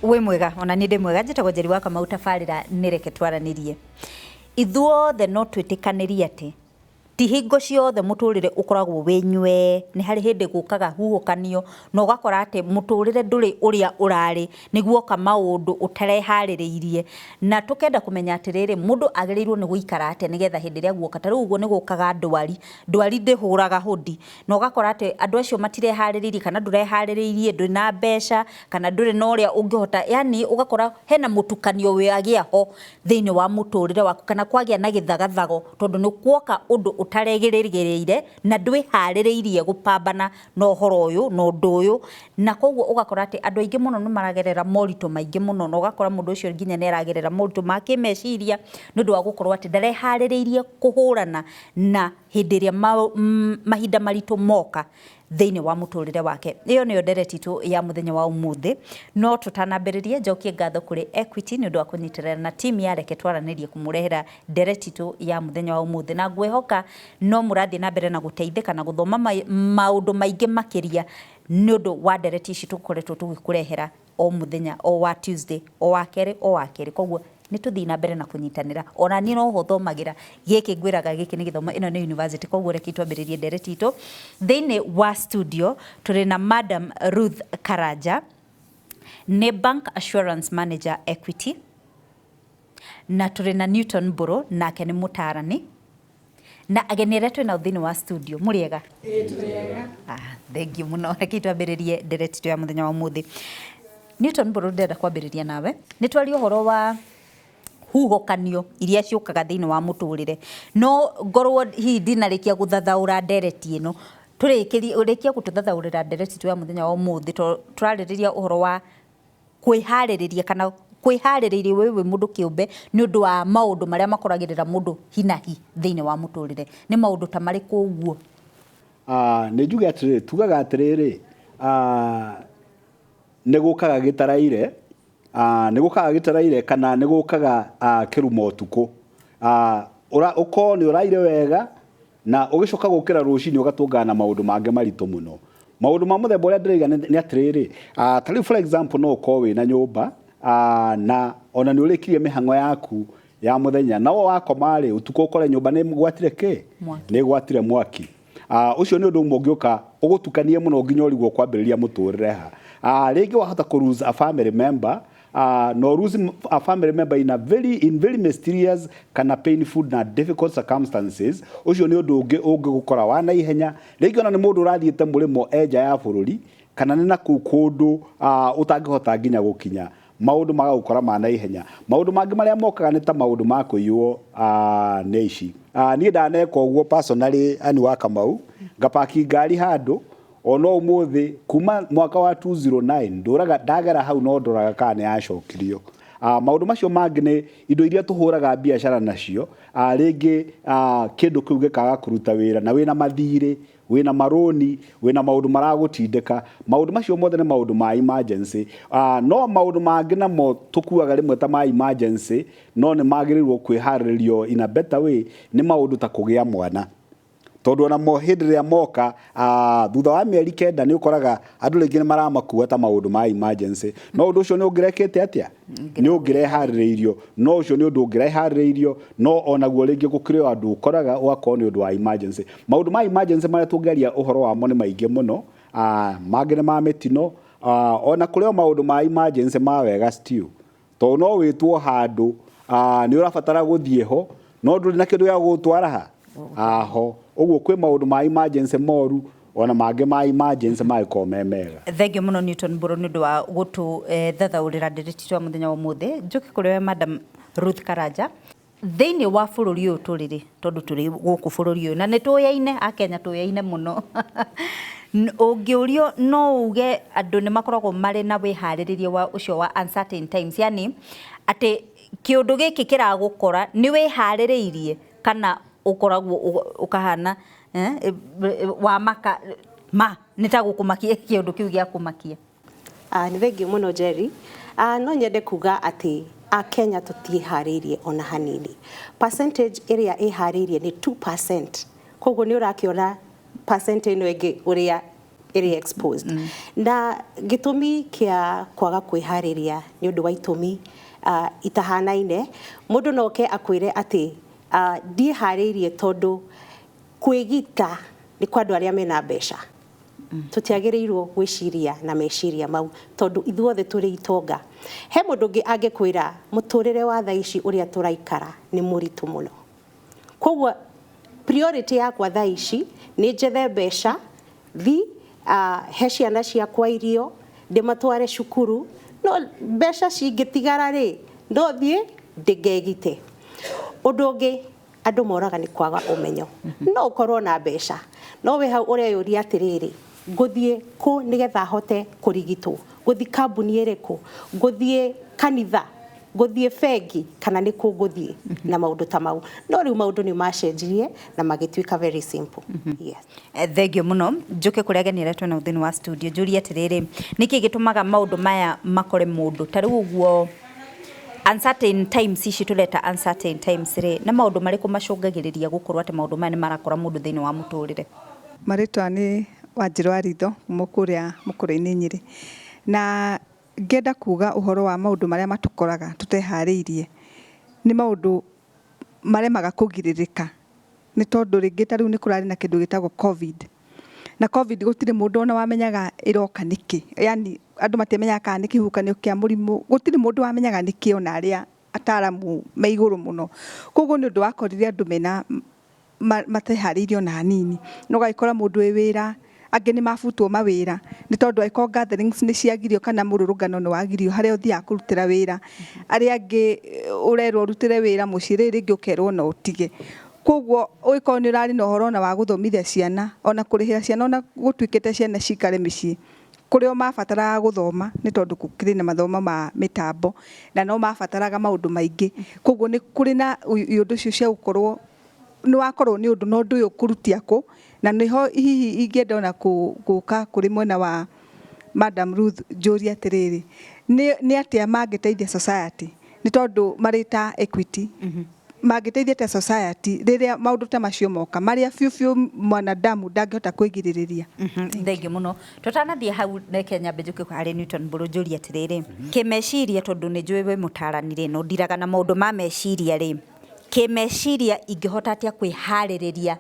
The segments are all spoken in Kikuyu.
Wĩ mwega, ona niĩ ndĩ mwega. Njĩtagwo Njeri wa Kamau, tabarĩra nĩ Reke Twaranĩrie. Ithuothe no twĩtĩkanĩrie atĩ ti hingo ciothe mũtũrĩre ũkoragwo wĩ nywee. Nĩ harĩ hĩndĩ gũkaga huhũkanio na ũgakora atĩ mũtũrĩre ndũrĩ ũrĩa ũrarĩ, nĩ guoka maũndũ ũtareharĩrĩirie. Na tũkenda kũmenya atĩrĩrĩ, mũndũ agĩrĩirwo nĩ gũikara atĩa nĩgetha hĩndĩ ĩrĩa guoka, ta rĩu ũguo nĩ gũkaga ndwari, ndwari ndĩhũraga hũndi, na ũgakora atĩ andũ acio matireharĩrĩirie kana ndũreharĩrĩirie, ndũrĩ na mbeca kana ndũrĩ na ũrĩa ũngĩhota, yani ũgakora hena mũtukanio wagĩa ho thĩinĩ wa mũtũrĩre waku kana kwagĩa na gĩthagathago tondũ nĩ kuoka ũndũ ũtarerĩgĩrĩire na ndwĩharĩrĩirie gũpambana na ũhoro ũyũ na ũndũ ũyũ. Na koguo ũgakora atĩ andũ aingĩ mũno nĩ maragerera moritũ maingĩ mũno na ũgakora mũndũ ũcio nginya nĩ aragerera moritũ ma kĩmeciria nĩ ũndũ wa gũkorwo atĩ ndareharĩrĩirie kũhũrana na hĩndĩ ĩrĩa mahinda maritũ moka thĩinĩ wa mũtũrĩre wake. Ĩyo nĩyo ndereti itũ ya mũthenya wa ũmũthĩ. No tũtanambĩrĩrie, njokie ngatho kũrĩ Equity nĩ ũndũ wa kũnyitĩrĩra na team ya Reke Twaranĩrie kũmũrehera ndereti itũ ya mũthenya wa ũmũthĩ. Na ngwĩhoka no mũrathiĩ na mbere na gũteithĩka na gũthoma maũndũ maingĩ makĩria nĩ ũndũ wa ndereti ici tũkoretwo tũgĩkũrehera o mũthenya o wa Tuesday, o wa kerĩ o wa kerĩ. Koguo nĩ tũthiĩ na mbere na kũnyitanĩra. Ona niĩ no ho thomagĩra gĩkĩ ngwĩraga gĩkĩ nĩ gĩthomo, ĩno nĩ university. Koguo reke twambĩrĩrie ndereti itũ. Thĩinĩ wa studio tũrĩ na Madam Ruth Karanja, nĩ Bank Assurance Manager Equity, na tũrĩ na Newton Mbũrũ, nake nĩ mũtaarani. Na ageni arĩa twĩ nao thĩinĩ wa studio, mũrĩ ega? Ah, thengiũ mũno. Reke twambĩrĩrie ndereti itũ ya mũthenya wa ũmũthĩ. Newton Mbũrũ, ndĩrenda kwambĩrĩria nawe. Nĩ twaria ũhoro wa huhũkanio iria ciũkaga thĩinĩ wa mũtũrĩre. No ngorwo hihi ndinarĩkia gũthathaũra ndereti ĩno, tũrĩkĩrie, ũrĩkie gũtũthathaũrĩra ndereti itũ ya mũthenya wa ũmũthĩ tondũ tũrarĩrĩria ũhoro wa kwĩharĩrĩria kana kwĩharĩrĩria we wĩ mũndũ kĩũmbe nĩ ũndũ wa maũndũ marĩa makoragĩrĩra mũndũ hinahi thĩinĩ wa mũtũrĩre. Nĩ maũndũ ta marĩkũ ũguo? Nĩ njuge atĩrĩrĩ, tugaga atĩrĩrĩ, nĩ gũkaga gĩtaraire, nĩ gũkaga gĩtaraire kana nĩ gũkaga kĩrumo ũtukũ. Ũkorwo nĩ ũraire wega na ũgĩcoka gũkĩra rũcinĩ ũgatũngana na maũndũ mangĩ maritũ mũno. Maũndũ ma mũthemba ũrĩa ndĩroiga nĩ atĩrĩrĩ, ta rĩu for example no ũkorwo wĩna nyũmba na ona nĩ ũrĩkirie mĩhang'o yaku ya mũthenya, no wakoma rĩ, ũtukũ ũkore nyũmba nĩ ĩgwatire kĩ? Nĩ ĩgwatire mwaki. Ũcio nĩ ũndũ ũmwe ũngĩũka ũgũtukanie mũno nginya ũrigwo kwambĩrĩria mũtũrĩre ha. Rĩngĩ wahota kũ lose a family member, na ũ lose a family member in very mysterious kana painful na difficult circumstances. Ũcio nĩ ũndũ ũngĩ ũngĩgũkora wa naihenya. Rĩngĩ ona nĩ mũndũ ũrathiĩte mũrĩmo e nja ya bũrũri kana nĩ nakũu kũndũ ũtangĩhota nginya gũkinya. Maũndũ magagũkora ma naihenya. Maũndũ mangĩ marĩa mokaga nĩ ta maũndũ ma kũiywo nĩ aici. Niĩ ndaneka ũguo personally Ann wa Kamau, ngapaki ngari handũ ona ũmũthĩ kuma mwaka wa 209 ndũraga ndagera hau no ndoraga kana nĩ yacokirio. Maũndũ macio mangĩ nĩ indo iria tũhũraga biacara nacio, rĩngĩ kĩndũ kĩu gĩkaga kũruta wĩra na wĩna mathirĩ, wĩna marũni, wĩna maũndũ maragũtindĩka. Maũndũ macio mothe nĩ maũndũ ma emergency. No maũndũ mangĩ namo tũkuaga rĩmwe ta ma emergency no nĩ magĩrĩirwo kwĩharĩrĩrio in a better way nĩ maũndũ ta kũgĩa mwana. Tondũ onamo hĩndĩ ĩrĩa moka thutha wa mĩeri 9 nĩ ũkoraga andũ rĩngĩ nĩ maramakua ta maũndũ ma emergency. No ũndũ ũcio nĩ ũngĩrekĩte atĩa? Nĩ ũngĩreharĩrĩirio. No ũcio nĩ ũndũ ũngĩreharĩrĩirio, no onaguo rĩngĩ gũkĩrĩ o andũ ũkoraga ũgakorwo nĩ ũndũ wa emergency. Maũndũ ma emergency marĩa tũngĩaria ũhoro wamo nĩ maingĩ mũno, mangĩ nĩ ma mĩtino, ona kũrĩ o maũndũ ma emergency ma wega still. Tondũ no wĩtwo handũ nĩ ũrabatara gũthiĩ ho, no ndũrĩ na kĩndũ gĩa gũgũtwara ha aho. Ũguo kwĩ maũndũ ma emergency moru, ona mangĩ ma emergency mangĩkorwo me mega. Thengiũ mũno Newton Mbũrũ nĩ ũndũ wa gũtũthathaũrĩra ndereti itũ ya mũthenya wa ũmũthĩ. Njũke kũrĩ we Madam Ruth Karanja. Thĩinĩ wa bũrũri ũyũ tũrĩ rĩ, tondũ tũrĩ gũkũ bũrũri ũyũ na nĩ tũyaine, Akenya tũyaine mũno, ũngĩũrio no uge andũ nĩ makoragwo marĩ na wĩharĩrĩria wa ũcio wa uncertain times, yani atĩ kĩũndũ gĩkĩ kĩragũkora nĩ wĩharĩrĩirie kana ũkoragwo ũkahana wamaka ma nĩ ta gũkũmakia kĩũndũ kĩu gĩa kũmakia? Nĩ thengiũ mũno Jerry. No nyende kuga atĩ Akenya tũtiĩharĩirie ona hanini. Percentage ĩrĩa ĩharĩirie nĩ 2%. Koguo nĩ ũrakĩona percent ĩno ĩngĩ ũrĩa Ĩrĩ exposed. Na gĩtũmi kĩa kwaga kwĩharĩria nĩ ũndũ wa itũmi itahanaine. Mũndũ no oke akwĩre atĩ ndiĩharĩirie tondũ kwĩgita nĩ kwa andũ arĩa mena mbeca. Tũtiagĩrĩirwo gwĩciria na meciria mau tondũ ithuothe tũrĩ itonga. He mũndũ ũngĩ angĩkwĩra mũtũrĩre wa thaa ici ũrĩa tũraikara nĩ mũritũ mũno, koguo priority yakwa thaa ici nĩ njethe mbeca thi he ciana ciakwa irio, ndĩmatware cukuru, no mbeca cingĩtigara rĩ, no thiĩ ndĩngegite. Ũndũ ũngĩ andũ moraga nĩ kwaga ũmenyo. No ũkorwo na mbeca no wĩ hau ũreyũria atĩrĩrĩ, ngũthiĩ kũ nĩgetha hote kũrigitwo? Ngũthiĩ kambuni ĩrĩkũ? Ngũthiĩ kanitha? Ngũthiĩ bengi? Kana nĩ kũ ngũthiĩ? Na maũndũ ta mau. No rĩu maũndũ nĩ macenjirie na magĩtuĩka very simple, yes. Thengio mũno. Njũke kũrĩ ageni arĩa twĩnao thĩinĩ wa studio, njũrie atĩrĩrĩ, nĩkĩ gĩtũmaga maũndũ maya makore mũndũ ta rĩu ũguo, uncertain times ici tũreta uncertain times rĩ, nĩ maũndũ marĩkũ macũngagĩrĩria gũkorwo atĩ maũndũ maya nĩ marakora mũndũ thĩinĩ wa mũtũrĩre? Marĩtwa nĩ Wanjirũ wa Ritho kuma kũrĩa Mũkũrwe-inĩ Nyĩrĩ. Na ngĩenda kuga ũhoro wa maũndũ marĩa matũkoraga tũteharĩirie, nĩ maũndũ maremaga kũgirĩrĩka, nĩ tondũ rĩngĩ ta rĩu nĩ kũrarĩ na kĩndũ gĩtagwo COVID. Na COVID gũtirĩ mũndũ ona wamenyaga ĩroka nĩkĩ, yani andũ matiamenyaga kana nĩ kĩhuhũkanio kĩa mũrimũ, gũtirĩ mũndũ wamenyaga nĩkĩ ona arĩa ataramu me igũrũ mũno. Koguo nĩ ũndũ wakorire andũ mena mateharĩirie ona hanini. Na ũgagĩkora mũndũ wĩ wĩra, angĩ nĩ mabutwo mawĩra, nĩ tondũ angĩkorwo gatherings nĩ ciagirio kana mũrũrũngano nĩ wagirio harĩa ũthiaga kũrutĩra wĩra, arĩa angĩ ũrerwo ũrutĩre wĩra mũciĩ, rĩrĩ rĩngĩ ũkerwo no ũtige. Koguo ũngĩkorwo nĩ ũrarĩ na ũhoro ona wa gũthomithia ciana, ona kũrĩhĩra ciana, ona gũtuĩkĩte ciana cikare mĩciĩ, kũrĩ o mabataraga gũthoma nĩ tondũ gũkĩrĩ na mathomo ma mĩtambo na no mabataraga maũndũ maingĩ. Koguo nĩ kũrĩ na iũndũ icio cia gũkorwo nĩ wakorwo nĩ ũndũ na ũndũ ũyũ ũkũrutia kũ, na nĩho hihi ingĩenda ona gũka kũrĩ mwena wa Madam Ruth njũrie atĩrĩrĩ, nĩ atĩa mangĩteithia society, nĩ tondũ marĩ ta Equity, mangĩteithia atĩa society rĩrĩa maũndũ ta macio moka marĩa biũ biũ mwanadamu ndangĩhota kwĩgirĩrĩria? Thengio mũno. Tũtanathiĩ hau, reke nyambe njũke harĩ Newton Mbũrũ njũrie atĩrĩrĩ, kĩmeciria, tondũ nĩ njũĩ wĩ mũtarani rĩ, na ũndiraga na maũndũ ma meciria rĩ, kĩmeciria ingĩhota atĩa kwĩharĩrĩria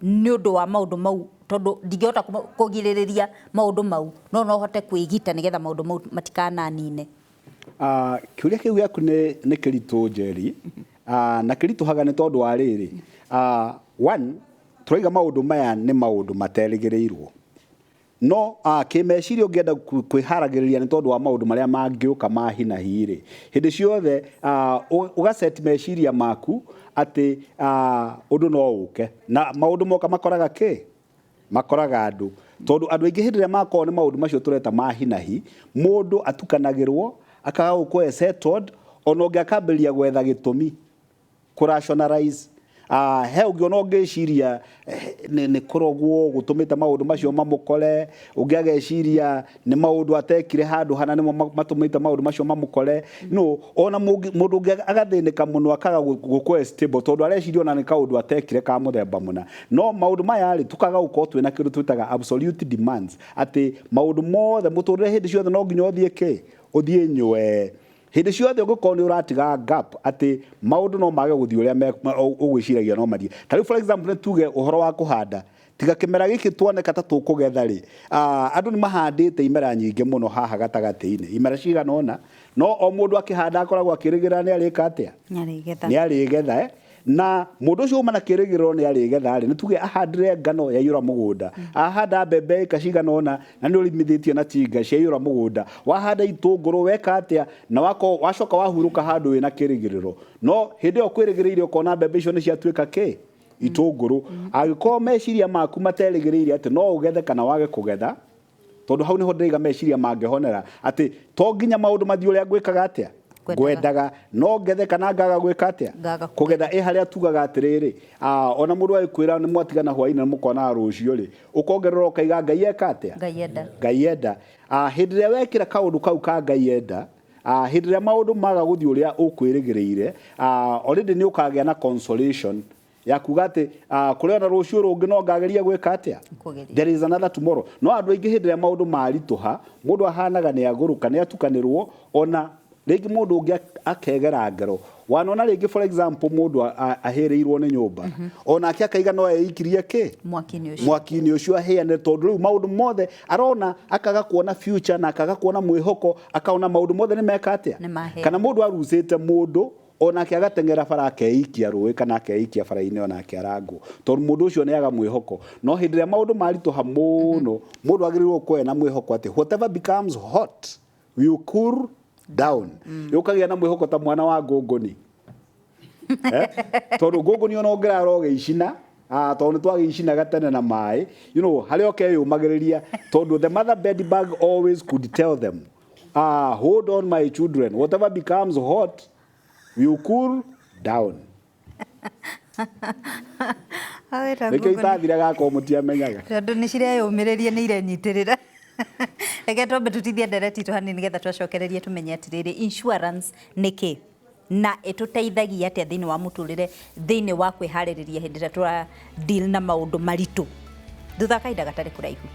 nĩ ũndũ wa maũndũ mau? Tondũ ndingĩhota kũgirĩrĩria maũndũ mau, no no hote kwĩgita nĩgetha maũndũ mau matikananine. Kĩũria kĩu gĩaku nĩ kĩritũ, Njeri, na kĩritũhaga nĩ tondũ wa rĩrĩ, one, tũraiga maũndũ maya nĩ maũndũ materĩgĩrĩirwo, no kĩmeciria ũngĩenda kwĩharagĩrĩria nĩ tondũ wa maũndũ marĩa mangĩũka ma hi na hi rĩ, hĩndĩ ciothe ũgaset meciria maku atĩ ũndũ no ũke, na maũndũ moka makoraga kĩ makoraga andũ, tondũ andũ aingĩ hĩndĩ ĩrĩa makorwo nĩ maũndũ macio tũreta ma hi na hi, mũndũ atukanagĩrwo akaga gũkorwo e settled, ona ũngĩ akambĩrĩria gwetha gĩtũmi, kũrationalize. He ũngĩ ona ũngĩciria nĩ kũrogwo gũtũmĩte maũndũ macio mamũkore, ũngĩ ageciria nĩ maũndũ atekire handũ hana nĩmo matũmĩte maũndũ macio mamũkore. No ona mũndũ ũngĩ agathĩnĩka mũno akaga gũkorwo stable tondũ areciria ona nĩ kaũndũ atekire ka mũthemba mũna. No maũndũ maya rĩ, tũkaga gũkorwo twĩna kĩndũ twĩtaga absolute demands, atĩ maũndũ mothe mũtũrĩre hĩndĩ ciothe no nginya ũthiĩ kĩ ũthiĩ nywe. Hĩndĩ ciothe ũngĩkorwo nĩ ũratiga gap atĩ maũndũ no mage gũthiĩ ũrĩa ũgwĩciragia no mathiĩ. Ta rĩu, for example, nĩ tuge ũhoro wa kũhanda, tiga kĩmera gĩkĩ tuoneka ta tũkũgetha rĩ, andũ nĩ mahandĩte imera nyingĩ mũno haha gatagatĩ-inĩ, imera cigana ũna, no o mũndũ akĩhanda akoragwo akĩrĩgĩrĩra nĩ arĩka atĩa? Nĩ arĩgetha. Na mũndũ ũcio uma na kĩrĩgĩrĩro nĩ arĩgetha rĩ, nĩ tuge ahandire ngano yaiyũra mũgũnda, ahanda mbembe ĩka cigana ũna na nĩ ũrĩmithĩtie na tinga ciaiyũra mũgũnda, wahanda itũngũrũ, weka atĩa, na wako wacoka wahurũka handũ wĩna kĩrĩgĩrĩro, no hĩndĩ ĩyo kwĩrĩgĩrĩire ũkona mbembe icio nĩ ciatuĩka kĩ itũngũrũ. Angĩkorwo meciria maku materĩgĩrĩire atĩ no ũgethe kana wage kũgetha, tondũ hau nĩho ndĩraiga meciria mangĩhonera atĩ to nginya maũndũ mathiĩ ũrĩa ngwĩkaga atĩa, ngwendaga, no ngethe kana ngaga gwĩka atĩa, kũgetha. Ĩ harĩa tugaga atĩrĩrĩ, ona mũndũ agĩkwĩra nĩ mwatigana hwainĩ na mũkonaga rũciũ rĩ, ũkongerera ũkaiga Ngai eka atĩa? Ngai enda. Ngai enda. Hĩndĩ ĩrĩa wekĩra kaũndũ kau ka Ngai enda, hĩndĩ ĩrĩa maũndũ maga gũthiĩ ũrĩa ũkwĩrĩgĩrĩire, already nĩ ũkagĩa na consolation. Ya kuga atĩ kũrĩ ona rũciũ rũngĩ no ngageria gwĩka atĩa. Kũgeria. There is another tomorrow. No andũ aingĩ hĩndĩ ĩrĩa maũndũ maritũha, mũndũ ahanaga nĩ agũrũka, nĩ atukanĩrwo, ona rĩngĩ mũndũ ũngĩ akegera ngero. Wanona rĩngĩ, for example, mũndũ ahĩrĩirwo nĩ nyũmba, onake akaiga no eikirie kĩ? Mwaki-inĩ ũcio. Mwaki-inĩ ũcio ahĩane, tondũ rĩu maũndũ mothe arona, akaga kuona future na akaga kuona mwĩhoko, akaona maũndũ mothe nĩ meka atĩa? Nĩ mahĩa. Kana mũndũ arucĩte mũndũ, onake agateng'era bara akeikia rũĩ kana akeikia bara-inĩ, onake arangwo, tondũ mũndũ ũcio nĩ aga mwĩhoko. No hĩndĩ ĩrĩa maũndũ maritũha mũno, mũndũ agĩrĩirwo gũkorwo na mwĩhoko atĩ whatever becomes hot will cool down. Ũkagĩa na mwĩhoko ta mwana wa ngũngũni. Eh? Tondũ ngũngũni ona ũngĩrara ũgĩicina, tondũ nĩ twagĩicinaga tene na maĩ, harĩa ũkeyũmagĩrĩria, tondũ the mother bed bug always could tell them, "Hold on, my children, whatever becomes hot will cool down." Nĩkĩo itathire gakorwo mũtiamenyaga. Tondũ nĩ cireyũmĩrĩria, nĩ irenyitĩrĩra. Reke twambe tutithie ndereti itũ hanini, nĩgetha twacokererie tũmenye atĩrĩrĩ, insurance nĩ kĩ na ĩtũteithagia atĩa thĩinĩ wa mũtũrĩre, thĩinĩ wa kwĩharĩrĩria hĩndĩ ĩrĩa tũra deal na maũndũ maritũ, thutha wa kahinda gatarĩ kũraihu.